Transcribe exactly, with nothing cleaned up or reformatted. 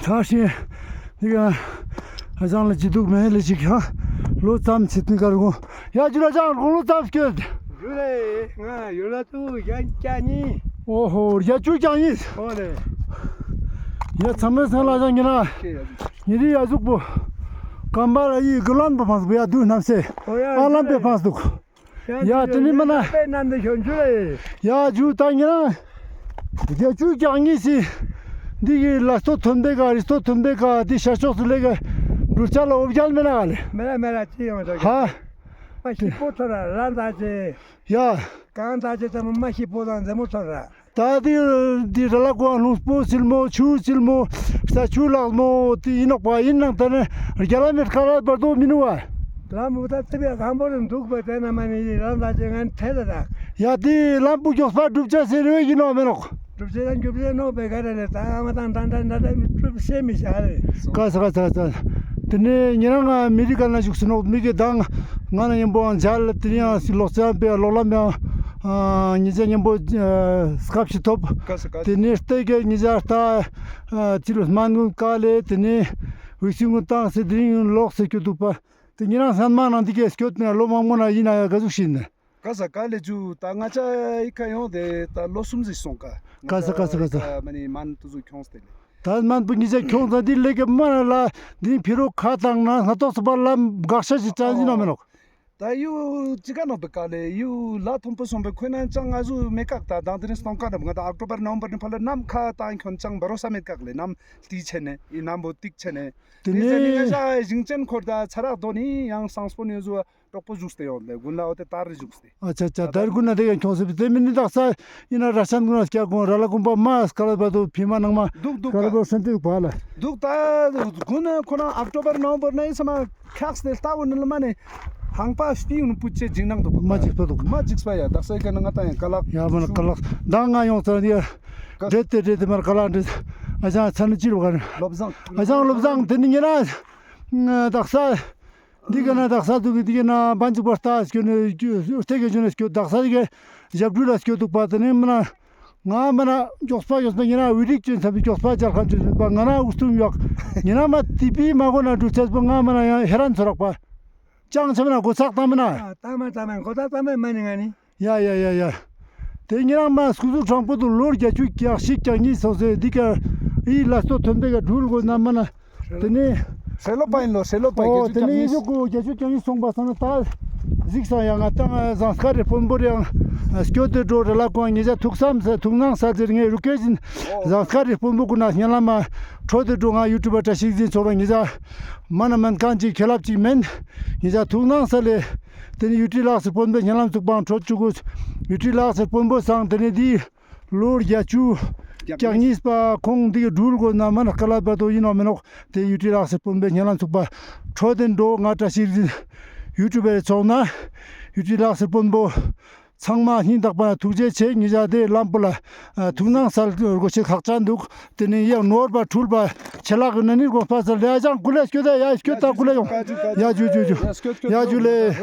ད་ཤེས། འདི་ག་ཨ་ཅང་ལ་ཅི་འདུག་མེད་ལ་ཅིག་ཧ། ལོ་ཙམ་ཚེ་ཐིན་ཀར་གོ། ཡ་ཇུ་ལ་ཅང་དགུང་ལོ་ཙམ་སྐྱོད། ཇུ་ལེ། ང་ཡོད་ལ་ཏུ་ཡང་ཀྱ་ནི། ཨོ་ཧོ་རྒྱ་ཅུ་ཀྱང་ཡིན། ཨོ་ལེ། ཡ་ཚང་མས་སང་ལ་ཅང་ཉེ་ན། ཉེ་རི་ཡ་ཟུག་པོ། ཀམ་པ་ལ་ཡི་གི་ལོན་པོ་ཕངས་པོ་ཡ་དུ་ནམ་སེ། ཨོ་ཡ་ཨ་ལམ་པེ་ཕངས་འདུག། ཡ་དེ་ནི་མ་ན། པེ་ནན་དེ་ཤོན་ཆུ་ལེ། ཡ་ཇུ་ད་ཉེ་ན། རྒྱ་ཅུ་ཀྱང་ཉེ་སི། འདི་གི་ལ་སྟོད་ཐོན་པེ་ག་རི་སྟོད་ཐོན་པེ་ག་འདི་ཤར་ཕྱོགས་སུ་ལེ་ག་འགྲུལ་ཆ་ལ་འོབ་རྒྱལ་མེ་ན་ག་ལེ། མེ་ན་མེ་ན་ཅི་ཡོང་ད་ག་ཧ། མ་ཤི་པོ་ཐོ་ར་ལ་ད་ཅེ། ཡ། གང་ད་ཅེ་ཙམ་མ་ཤི་པོ་དང་ཛེ་མོ་ཐོ་ར། ད་དེ་དེ་ར་ལ་ཀོ་ལུང་པོ་སིལ་མོ་ཆུ་སིལ་མོ་ས་ཆུ་ལག་མོ་དེ་ཡིན་ནོག་པ་ཡིན་ནང་ད་ནི་རྒྱ་ལ་མེད་ཁ་ལ་བར་དོ་མི་ནུ་བ། ལམ་བུ་ད་ཏི་བི་ཁང་པོ་རུ་འདུག་པ་དེ་ན་མ་ནི་ལམ་ད་ཅེ་ང་ཐེ་ད་ད། ཡ་དེ་ལམ་བུ་མགྱོགས་པ་སྒྲུབ་ཆ་ཟེར་བའི་ཡིན་ནོག་མེ་ནོག། སྒྲུབ་ཆ་ད་འགྱུར་ཆ་ནོག་པའི་ག་རེ་ལེ་ད་ཨ་མ་དང་ད་ད་ད་ད་སྒྲུབ་ཤེས་མི་ཤ་རེ། ཀ་ས་ཀ་ས་ཀ་ས། དེ་ནས་ཉེ་རང་ང་མི་རི་ཀ་ན་བཞུགས་སུ་ནོག་མི་གི་དང་ང་ན་ཉན་པོའང་མཇལ། དེ་ནས་ཡང་སི་ལོག་ཙམ་པའི་ལོག་ལམ་ཡང་ཉེ་ཆ་ཉན་པོ་སྐབས་ཤིག་ཐོབ། ཀ་ས་ཀ་ས། དེ་ནས་ལྟས་ཀའི་ཉེ་ཆ་ལྟ་ཅི་ལོ་སྨན་གུན་བཀལ་ལེ་དེ་ནས་འོད་ཟེར་གུན་བཏང་སེ་དེ་རིང་ལོག་སེ་སྐྱོད་འདུག་པ། དེ་ཉེ་རང་སྔན་མ་ནང་འདི་གའི་སྐྱོད་ནས་ལོ་མང་པོ་ན་ཡིན་ན་ཡང་ག་ཟུག་ཤིན་ནས། ཀ་ས་ཀ་ལེ་ཇུ་ད་ང་ཅ་ཨི་ཁ་ཡོང་དེ་ད་ལོ་གསུམ་ཟིག་སོང་ཀ། ཀ་ས་ཀ་ས་ཀ་ས། མ་ནི་མན་དུ་ཟུ་ཁྱོངས་ཏེ་ལེ། ད་མན་པུ་ཉི་ཅ་ཁྱོངས་ད་འདི་ལེ་གི་མ་ལ་འདི་ཕི་རོ་ཁ་བཏང་ན་སྣ་ཐོག་སུ་པ་ལམ་འགག་ཤ་ཞིག་ཅན་ཟིན་ནོ་མེ་ནོག། ད་ཡུ་ཅི་ག་ནོག་པེ་ཀ་ལེ་ཡུ་ལ་ཐོམ་པོ་སོང་པེ་ཁོ་ན་ཅང་ང་ཟུ་མེ་ཀག་ད་དང་དེ་རིང་སྟོང་ཀ་ནོག་ང་ད་ཨོག་ཊོ་བར་ནོ་བེམ་བར་ནི་ཕ་ལ་ནམ་ཁ་བཏང་ཁྱོན་ཅང་བ་རོ་ས་མེད་ཀག་ལེ་ནམ་ལྟི་ཆེ་ནེ་ཨི་ནམ་བོ་ཏིག་ཆེ་ནེ། དེ་དེ་ནས་ནི་ང་ཞ་ཞིང་ཆེན་འཁོར་ད་ཚ་རག་དོ་ནི་ཡང་སང་སྤོ་ནི་ཟུ་གྲོགས་པོ་བཞུགས་ཏེ་ཡོང་ལེ་དགུན་ལ་འོ་དེ་དར་རེ་བཞུགས་ཏེ། ཨ་ཆ་ཆ་དར་དགུན་ན་དེ་ཡང་ཁྱོངས་སེ་དེ་མི་ནི་དག་ས་ཡིན་ན་ར་ཤན་དགུན་ན་སྐྱ་གུན་ར་ལ་གུན་པ་མ་སྐ་ལ་བ་དོ་ཕི་མ་ནང་མ་འདུག་འདུག་སྐ་ལ་བ་སན་ཏེ་བ་ལ། འདུག་ད་དགུན་ན་ཁོ་ན་ཨོག་ཊོ་བར་ནོ་བེམ་བར་ན་ཡི་ས་མ་ཁག་སྟེ་ལྟ་བུ་ནི་ལ་མ་ནི་ཧང་པ་སྟི་ཡུན་པུ་ཅེ་ཇིང་ནང་དུ་མ་ཇིགས་པ་འདུག་མ་ཇིགས་པ་ཡ་དག་ས་ཡི་ཀ་ན་ང་ད་ཡང་ཀ་ལག་ཡ་མ་ན་ཀ་ལག་ད་ང་ཡོང་ཚར་ཡ་འདྲེ་དེ་འདྲེ་དེ་མར་ཀ་ལག་འདྲེ་ཨ་ཅང་ཚ་ནི་ཅི་རུ་ག་ནི་ལོབ་བཟང་ཨ་ཅང་ལོབ་བཟང་དེ་ནི་ཉེ་ན་དག་ས། འདི་ག་ན་དག་ས་འདུག་གི་འདི་ག་ན་བན་ཅིག་པ་ལྟ་སྐྱོད་ནས་སྟེ་ག་ཅོ་ནས་སྐྱོད་དག་ས་འདི་ག་ཞབས་དྲུང་ལ་སྐྱོད་འདུག་པ་དེ་ནས་མ་ན་ང་མ་ན་མགྱོགས་པ་མགྱོགས་པ་ཉེ་ན་འུ་རིག་ཅན་ཚབ་མགྱོགས་པ་རྒྱལ་ཁམས་ཅན་ཟིན་པ་ང་ན་འུ་སྟུམ་ཡོག་ཉེ་ན་མ་ཏི་པི་མ་གོ་ན་འགྲུལ་ཆས་པོ་ང་མ་ན་ཡང་ཧེ་རན་ཚོ་རག་པ་ཅང་ཆེ་མ་ན་གོ་ཚག་བཏང་མ་ན། ཨ་བཏང་མ་བཏང་མ་གོ་ཚག་བཏང་མ་མ་ནི་ང་ནི། ཡ་ཡ་ཡ་ཡ། དེ་ཉེ་རང་མ་སྐུ་གཟུགས་དྲང་པོ་དུ་ལོ་བརྒྱད་ཅུ་གྱ་བཞི་གྱ་གཉིས་སོང་སེ་འདི་ག་ཨི་ལ་སྟོད་ཐོན་པེ་ག་འགྲུལ་དགོས་ན་མ་ན། དེ་ནས། ཧྲེ་ལོ་པ་ཡིན་ལོ་ཧྲེ་ལོ་པ་ཨོ་བརྒྱད་ཅུ་དེ་ནས་གྱ་ཨི་གཉིས། ཟུག་གུ་བརྒྱད་ཅུ་གྱ་གཉིས་སོང་པ་སང་ན་ད་གཟིགས་སང་ཡང་ང་ཏང་ཟངས་དཀར་རི་དཔོན་པོ་རེ་ཡང་སྐྱོད་དེ་འགྲོ་རེ་ལ་ཀོང་ཉེ་ཆ་ཐུགས་བསམ་སེ་ཐུགས་སྣང་ས་ཟེར་ངའི་རུ་སྐད་ཅིན་ཟངས་དཀར་རི་དཔོན་པོ་ཀུན་ན་སྙན་ལམ་མ་འཕྲོད་དེ་འགྲོ། ང་ཡུ་ཊུབ་པ་བཀྲ་ཤིས་འཛིན་ཚོགས་རང་ཉེ་ཆ་མ་ན་མན་ཁན་ཅིག་ཁེ་ལབ་ཅིག་མེན། ཉེ་ཆ་ཐུགས་སྣང་ས་ལེ། དེ་ནི་ཡུ་ཊི་ལགས་སི་དཔོན་པོའི་སྙན་ལམ་ཚུགས་པའང་འཕྲོད་བཅུག་གོ། ཡུ་ཊི་ལགས་སི་དཔོན་པོ་སང་དེ་ནི་དེའི་ལོ་བརྒྱད་ཅུ་གྱ་གཉིས་པ་ཁོང་འདི་གི་འགྲུལ་དགོས་ན་མ་ན་སྐལ་བ་དོ་ཡིན་ནོ་མིན་ནོག། དེ་ཡུ་ཊི་ལགས་སི་དཔོན་པོའི་སྙན་ལམ་ཚུགས་པ་འཕྲོད་དེ་འགྲོ། ང་བཀྲ་ཤིས་འཛིན་ཡུ་ཊུབ་པའི་ཚོགས་ན་ཡུ་ཊི་ལགས་སི་དཔོན་པོ་ཚང་མ་སྙིང་ཐག་པ་ན་ཐུགས་རྗེ་ཆེ། ཉེ་ཆ་དེ་ལམ་བུ་ལ་ཐུགས་སྣང་སལ་དགོས་ཤེས་ཁག་ཅན་འདུག། དེ་ནི་ཡང་ནོར་བ་འཁྲུལ་བ་ཆེ་ལག་གི་ན་ནི་དགོངས་པ་སལ་ལེ། ཨ་ཅང་ཀུ་ལེ་སྐྱོད་ད་ཡ་སྐྱོད་ད་ཀུ་ལེ་ཡོང་། ཡ་ཇུ་ཇུ་ཇུ། ཡ་ཇུ་ལེ།